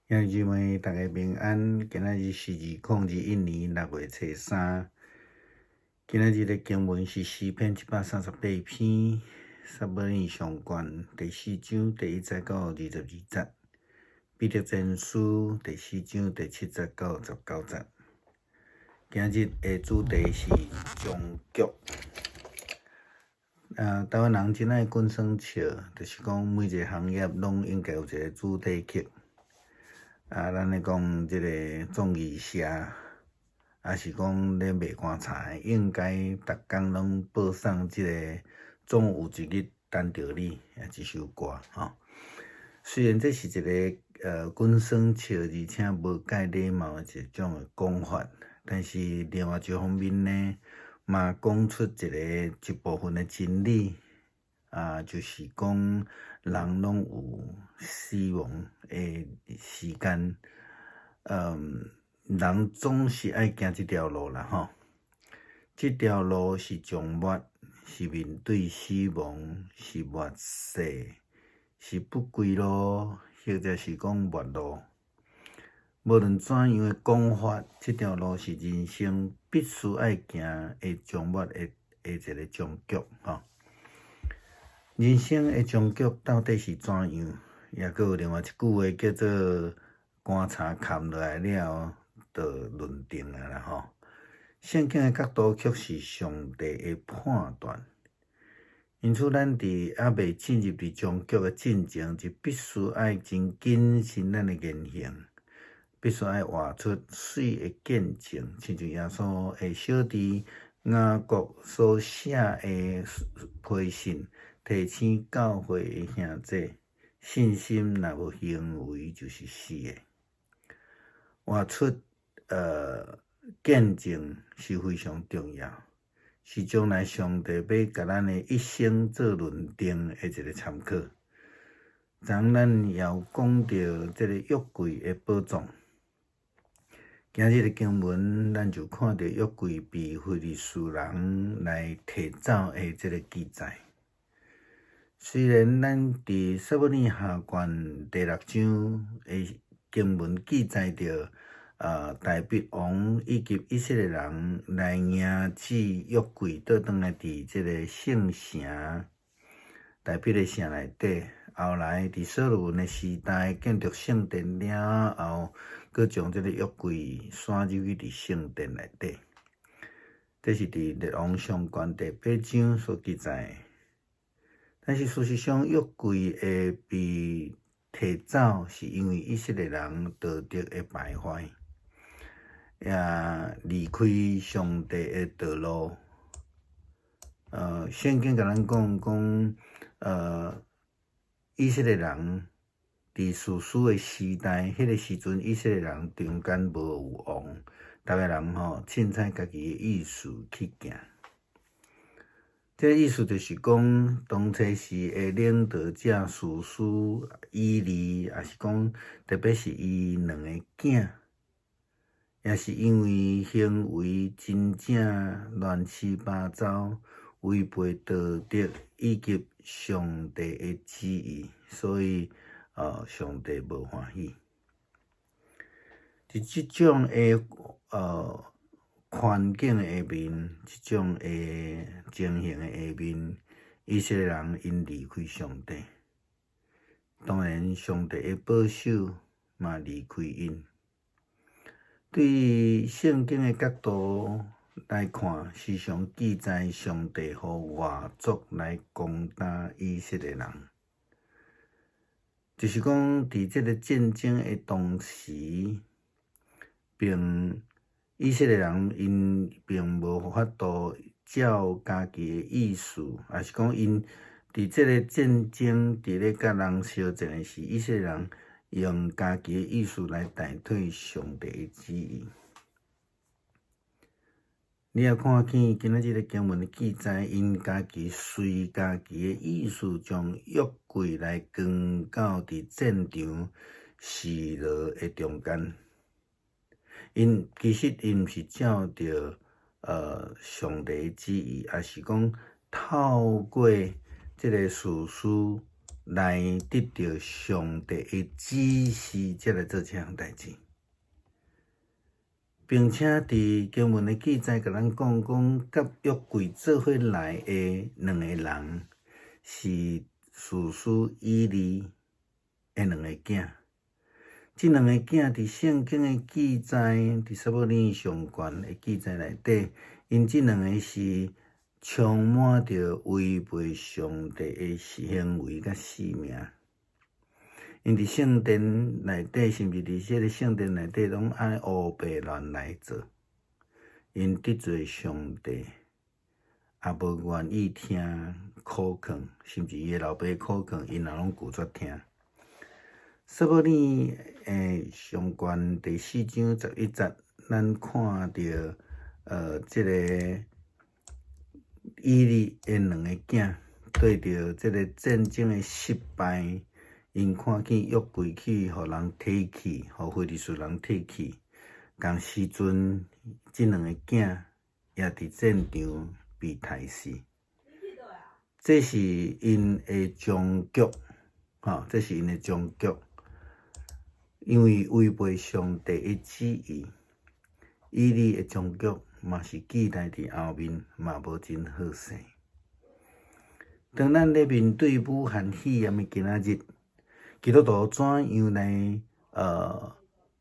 兄弟姊妹，大家平安。今仔日是2021年6月初三。今仔日的經文是詩篇138篇，撒母耳上卷第四章第一節到22節，彼得前書第四章第七節到19節。今日的主題是終局。台灣人真愛滾耍笑，就是講每一个行業攏應該有一个主題曲。咱咧講這个綜藝社，抑是講咧賣棺材，應該逐工攏播送這个總有一日等著你這首歌吼。雖然這是一个滾耍笑，而且無蓋禮貌的一種的講法，但是另外一方面呢，嘛講出一个一部分的真理，就是講人攏有死亡的時間，人總是愛行這條路啦吼。這條路是終末，是面對死亡，是末世，是不歸路，或者是講末路。無論怎樣的講法，這條路是人生必須愛行的終末的一个終局吼。人生的終局到底是怎樣？抑閣有另外一句話叫做“棺柴崁落來了，就論定啊啦吼。聖經的角度卻是上帝的判斷。因此，咱佇猶未進入佇終局的進前，就必須愛真謹慎咱的言行，必須愛活出媠的見證，親像耶穌的小弟雅各所寫的批信，提醒教會的兄弟，信心若無行為就是死的。活出見證是非常重要，是將來上帝欲共咱的一生做論定的一个參考。昨咱也有講著這个約櫃的寶藏。今日的經文，咱就看著約櫃被非利士人來提走的這个記載。雖然咱佇撒母耳下卷第六章的經文記載著，大衛王以及以色列人來迎接約櫃倒轉來佇這个聖城，大衛的城內底。後來佇所羅門的時代建築聖殿了後，閣將這个約櫃徙入去佇聖殿內底。這是佇列王上卷第八章所記載的。但是事實上，約櫃會被提走，是因為以色列人道德的敗壞，也離開上帝的道路。聖經共咱講講，以色列人佇士師的時代，彼个時陣，以色列人中間無有王，逐个人吼凊彩家己的意思去行。這个意思就是講，當初時的領導者士師以利，抑是講特別是伊兩个囝，也是因為行為真正亂七八糟，違背道德以及上帝的旨意，所以上帝無歡喜。佇這種的環境的下面，這種的情形的下面，以色列人𪜶離開上帝，當然上帝的保守嘛離開𪜶。對聖經的角度來看，時常記載上帝予外族來攻打以色列人，就是講佇這个戰爭的當時，並以色列人𪜶並無法度照家己的意思，抑是講𪜶佇這个戰爭佇咧佮人相戰的時，以色列人用家己的意思來代替上帝的旨意。你也看見今仔日的經文的記載，𪜶家己隨家己的意思，將約櫃來扛到佇戰場示羅的中間。𪜶其實𪜶毋是照著上帝的旨意，抑是講透過這个士師來得著上帝的指示，才來做這項代誌。並且佇經文的記載，共咱講講，佮約櫃做伙來的兩个人是士師以利的兩个囝。這兩个囝佇聖經的記載，佇撒母耳上卷的記載內底，𪜶這兩个是充滿著違背上帝的行為佮性命。𪜶佇聖殿內底，甚至佇這个聖殿內底，攏按呢烏白亂來做。𪜶得罪上帝，也無願意聽苦勸，甚至伊的老爸苦勸，𪜶也攏拒絕聽。撒母耳的上卷第四章十一節，咱看著這个以利的兩个囝對著這个戰爭的失敗，𪜶看見約櫃去予人提去，予非利士人提去，仝時陣，這兩個囝也佇戰場被刣死。這是𪜶的終局，吼，這是𪜶的終局。因為違背上帝的旨意，以利的終局嘛是記載佇後面，嘛無真好勢。當咱咧面對武漢肺炎的今仔日，基督徒怎樣來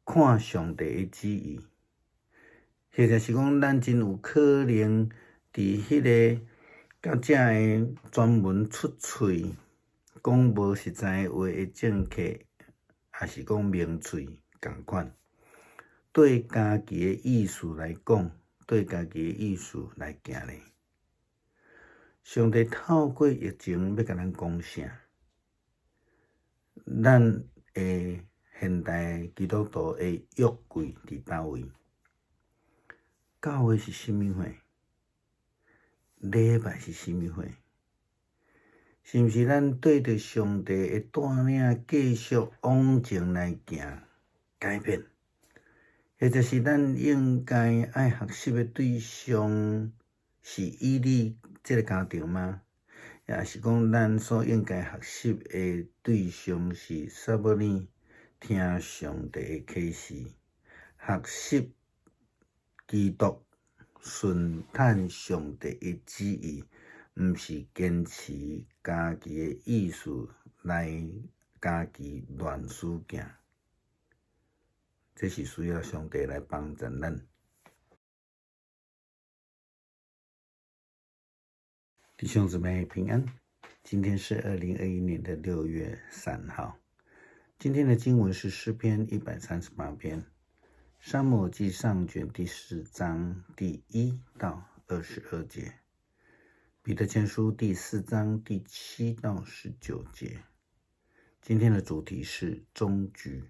看上帝的旨意？或者是講，咱真有可能佇彼个佮遮个專門出喙講無實在話的政客，抑是講名喙仝款，對家己的意思來講，對家己的意思來行咧。上帝透過疫情欲共咱講啥？咱的現代基督徒的約櫃佇佗位？教會是啥物貨？禮拜是啥物貨？是毋是咱對著上帝的帶領繼續往前來行改變？或者是咱應該愛學習的對象是以利這个家庭嗎？抑是講咱所應該學習的對象是撒母耳聽上帝的啟示，學習基督順趁上帝的旨意，毋是堅持家己的意思來家己亂思行。這是需要上帝來幫助咱。弟兄姊妹平安，今天是2021年的6月3號。今天的經文是詩篇138篇，撒母耳記上卷第四章第1到22節，彼得前書第四章第7到19節。今天的主題是終局。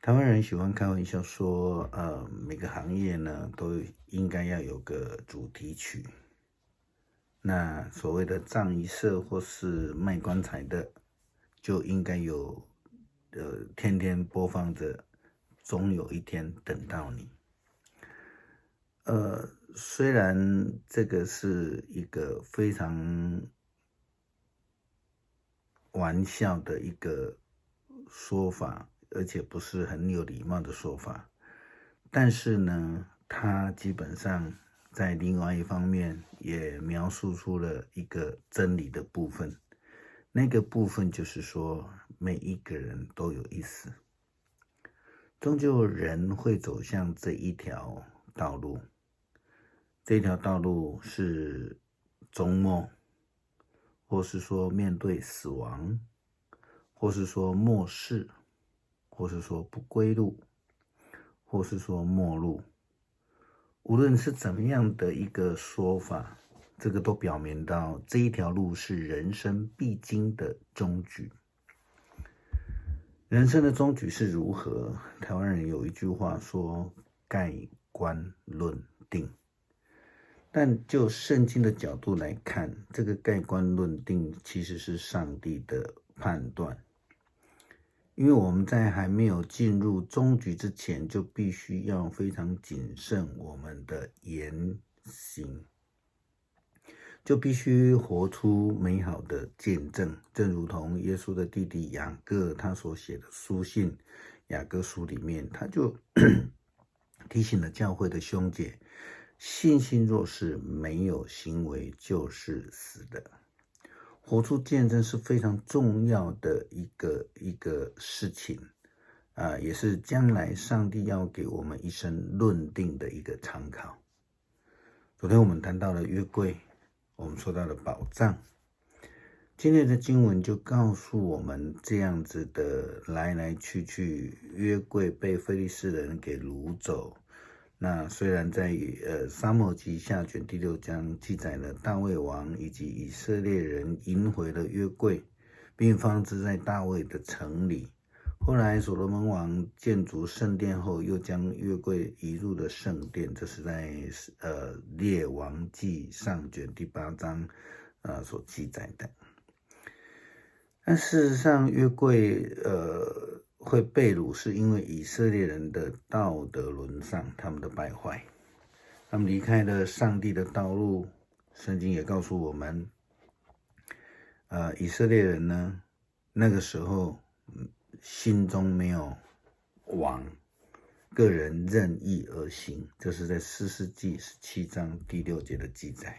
台灣人喜歡開玩笑說，每個行業呢都應該要有個主題曲。那所謂的葬儀社或是賣棺材的，就應該有，天天播放著，終有一天等到你。雖然這個是一個非常玩笑的一個說法，而且不是很有禮貌的說法，但是呢，它基本上在另外一方面也描述出了一個真理的部分。那個部分就是說，每一個人都有一死，終究人會走向這一條道路。這條道路是終末，或是說面對死亡，或是說末世，或是說不歸路，或是說末路，無論是怎麼樣的一個說法，這個都表明到這一條路是人生必經的終局。人生的終局是如何？台灣人有一句話說：“蓋棺論定。”但就聖經的角度來看，這個蓋棺論定其實是上帝的判斷。因為我們在還沒有進入終局之前，就必須要非常謹慎我們的言行。就必須活出美好的見證，正如同耶穌的弟弟雅各他所寫的書信《雅各書》裡面，他就提醒了教會的兄姐：信心若是沒有行為，就是死的。活出見證是非常重要的一個事情啊，也是將來上帝要給我們一生論定的一個參考。昨天我們談到了約櫃，我們說到了寶藏。今天的經文就告訴我們，這樣子的來來去去，約櫃被非利士人給擄走。那雖然在撒母耳記下卷第六章記載了大衛王以及以色列人迎回了約櫃，並放置在大衛的城裡。後來所羅門王建築聖殿後，又將約櫃移入了聖殿。這是在列王紀上卷第八章所記載的。但事實上，約櫃會被擄，是因為以色列人的道德淪喪，他們的敗壞，他們離開了上帝的道路。聖經也告訴我們，以色列人呢，那個時候心中沒有王，各人任意而行。這是在士師記17章第六節的記載。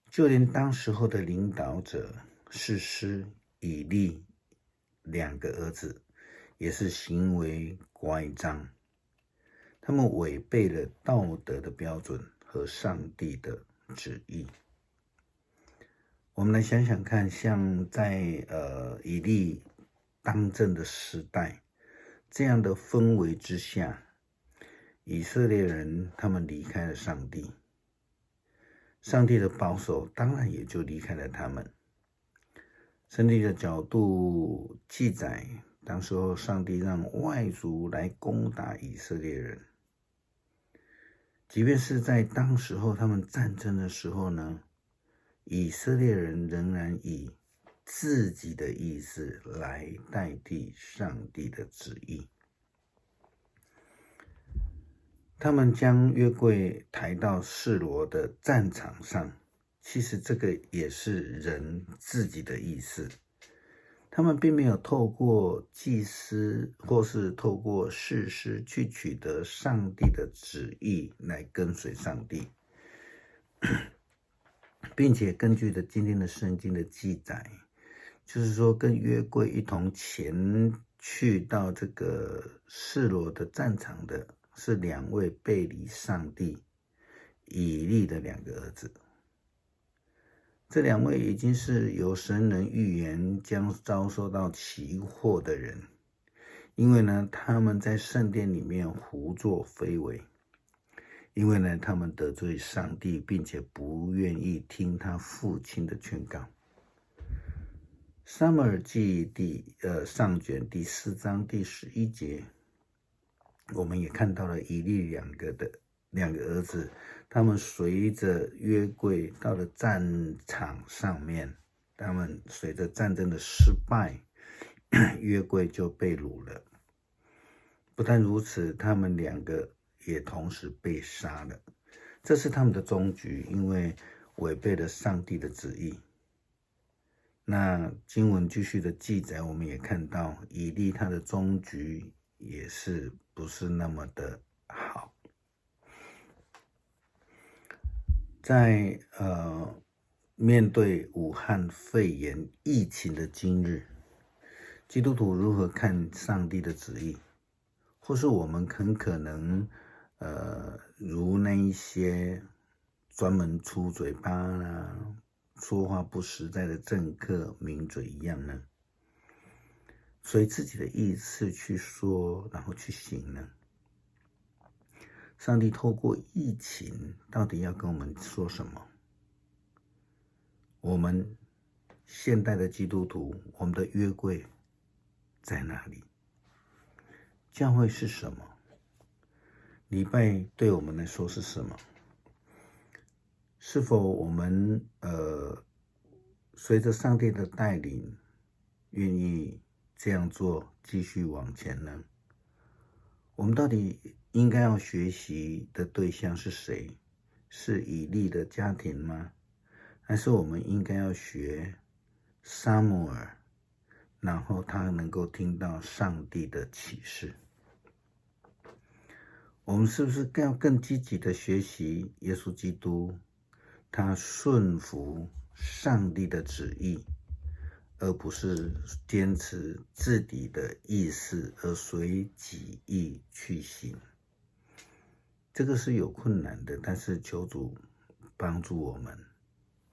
就連當時候的領導者士師以利兩個兒子，也是行為乖張，他們違背了道德的標準和上帝的旨意。我們來想想看，像在以利當政的時代，這樣的氛圍之下，以色列人他們離開了上帝，上帝的保守當然也就離開了他們。上帝的角度記載，當時候上帝讓外族來攻打以色列人，即便是在當時候他們戰爭的時候呢，以色列人仍然以自己的意思來代替上帝的旨意。他們將約櫃抬到示羅的戰場上，其實這個也是人自己的意思。他們並沒有透過祭司或是透過士師去取得上帝的旨意來跟隨上帝，並且根據的今天的聖經的記載，就是說跟約櫃一同前去到這個示羅的戰場的是兩位背離上帝以利的兩個兒子。這兩位已經是有神人預言將遭受到其禍的人，因為呢，他們在聖殿裡面胡作非為，因為呢，他們得罪上帝，並且不願意聽他父親的勸告。撒母耳記第上卷第四章第11節，我們也看到了以利兩個兒子，他們隨着約櫃到了戰場上面，他們隨着戰爭的失敗，約櫃就被擄了。不但如此，他們兩個也同時被殺了。這是他們的終局，因為違背了上帝的旨意。那經文繼續的記載，我們也看到以利他的終局也是不是那麼的好。在面對武漢肺炎疫情的今日，基督徒如何看上帝的旨意？或是我們很可能如那一些專門出嘴巴啦、說話不實在的政客名嘴一樣呢？隨自己的意思去說，然後去行呢？上帝透過疫情到底要跟我們說什麼？我們現代的基督徒，我們的約櫃在哪裡？教會是什麼？禮拜對我們來說是什麼？是否我們隨着上帝的帶領，願意這樣做，繼續往前呢？我們到底應該要學習的對象是誰？是以利的家庭嗎？還是我們應該要學撒母耳，然後他能夠聽到上帝的啟示？我們是不是更要更積極的學習耶穌基督？他順服上帝的旨意，而不是堅持自己的意思而隨己意去行。這個是有困難的，但是求主幫助我們。